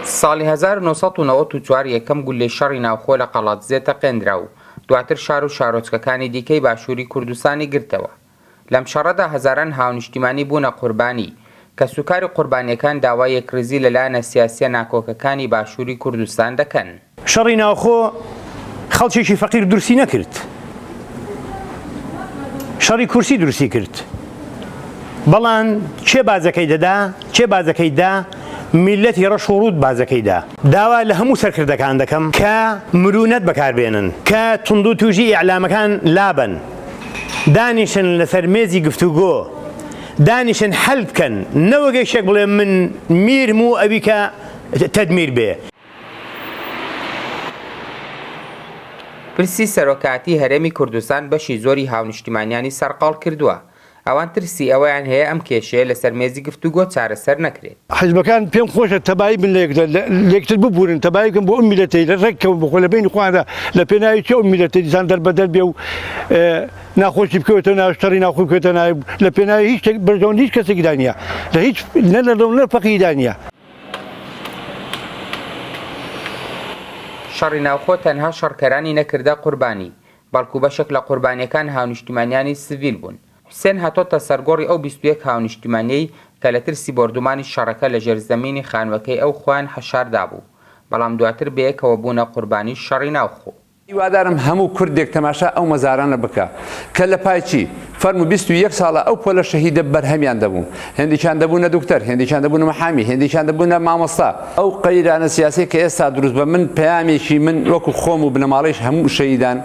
ساڵی 1994 یەکەم گوللەی شەڕی ناوخۆ لە قەڵادزێ تەقێندرا و دواتر شار و شارۆچکەکانی دیکەی باشووری کوردستانی گرتەوە. لەم شەڕەدا هەزاران هاونیشتیمانی بوونە قوربانی، کەسوکاری قوربانییەکان داوای یەکڕیزی لە لایەنە سیاسییە ناکۆکەکانی باشووری کوردستان دەکەن. شەڕی ناوخۆ خەڵکێکی فەقیر دروستی نەکرد، شەڕی کورسی دروستی کرد، بەڵام کێ باجەکەی دەدا؟ کێ باجەکەی دا؟ میللەتی ڕەش و ڕووت باجەکەی دا. داوا لە هەموو سەرکردەکان دەکەم کە مرونەت بەکاربێنن، کە توندوتوژی ئیعلامەکان لابەن، دانیشن لەسەر مێزی گفتوگۆ، دانیشن حەل بکەن، نەوەک یەکێک بڵێ من میرم و ئەویکە تەدمیر بێ. پرسی سەرۆکایەتی هەرێمی کوردستان بەشی زۆری هاونیشتیمانیانی سەرقاڵ کردووە، ئەوان ترسی ئەوەیان هەیە ئەم کێشەیە لەسەر مێزی گفتوگۆ چارەسەر نەکرێت. حیزبەکان پێم خۆشە تەبایی بن لە یەکتر لە یەکتر ببورن تەبایی بکەن بۆ ئەم میللەتەی ڕێک کەون بۆ خۆ لە بەینی خۆیاندا لە پێناوی چی ئەو میللەتەی دیسان دەربەدەر بێ و ناخۆشی بکەوێتە ناو شەڕی ناوخۆی بکەوێتە ناوی لە پێناوی هیچ شتێک بەرژەوەندی هیچ کەسێکدا نییە لە هیچ نە لە دەوڵەت نە فەقیهدا نییە. شەڕی ناوخۆ تەنها شەڕکەرانی نەکردە قوربانی، بەڵکو بەشێک لە قوربانییەکان هاونیشتیمانیانی سڤیل بوون. حوسێن هاتۆتە سەرگۆڕی ئەو 21 هاونیشتیمانیەی کە لە ترسی بۆردومانی شەڕەکە لە ژێرزەمینی خانوەکەی ئەو خۆیان حەشاردابوو، بەڵام دواتر بەیەکەوە بوونە قوربانی شەڕی ناوخۆ. هیوادارم هەموو کوردێک تەماشا ئەو مەزارانە بکا کە لە پای چی؟ فەرموو 21 ساڵە ئەو پۆلە شەهیدە بەرهەمیان دەبوو هێندێکیان دەبوونە دوکتەر هێندێکیان دەبوونە محامی هێندێکیان دەبوونە مامۆستا ئەو قەیرانە سیاسیە کە ئێستا دروست بە من پەیامێکی من وەکو خۆم و بنەماڵەیش هەموو شەهیدان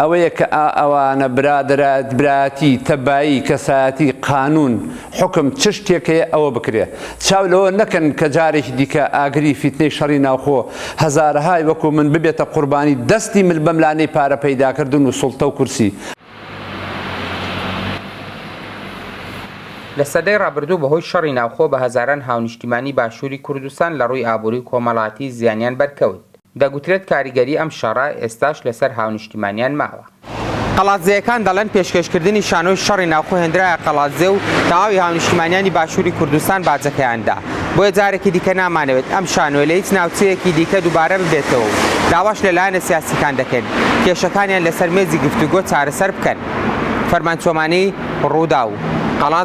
ئەوەیە کە ئا ئەوانە برادەرایەت برایەتی تەبایی کەسایەتی قانون حوکم چ شتێک هەیە ئەوە بکرێ چاو لەوە نەکەن کە جارێکی دیکە ئاگری فیتنەی شەڕی ناوخۆ هەزارەهای وەکو من ببێتە قوربانی دەستی مل بەملانەی پارە پەیداکردن و سوڵتە و کورسی. لە سەدەی ڕابردوو بەهۆی شەڕی ناوخۆ بە هەزاران هاونیشتیمانی باشووری کوردستان لە ڕووی ئابووری و کۆمەڵاتی زیانیان بەرکەوت. دەگوترێت کاریگەری ئەم شەڕە ئێستاش لەسەر هاونیشتیمانیان ماوە. قەڵادزێیەکان دەڵێن پێشکێشکردنی شانۆی شەڕی ناوخۆ هێندرایە قەڵادزێ و تەواوی هاونیشتیمانیانی باشووری کوردستان باجەکەیان دا، بۆیە جارێکی دیکە نامانەوێت ئەم شانۆیە لە هیچ ناوچەیەکی دیکە دووبارە ببێتەوە و داواش لە لایەنە سیاسیکان دەکەین کێشەکانیان لەسەر مێزی گفتوگۆ چارەسەر بکەن. فەرمان چۆمانی، رووداو، قەڵادزێ.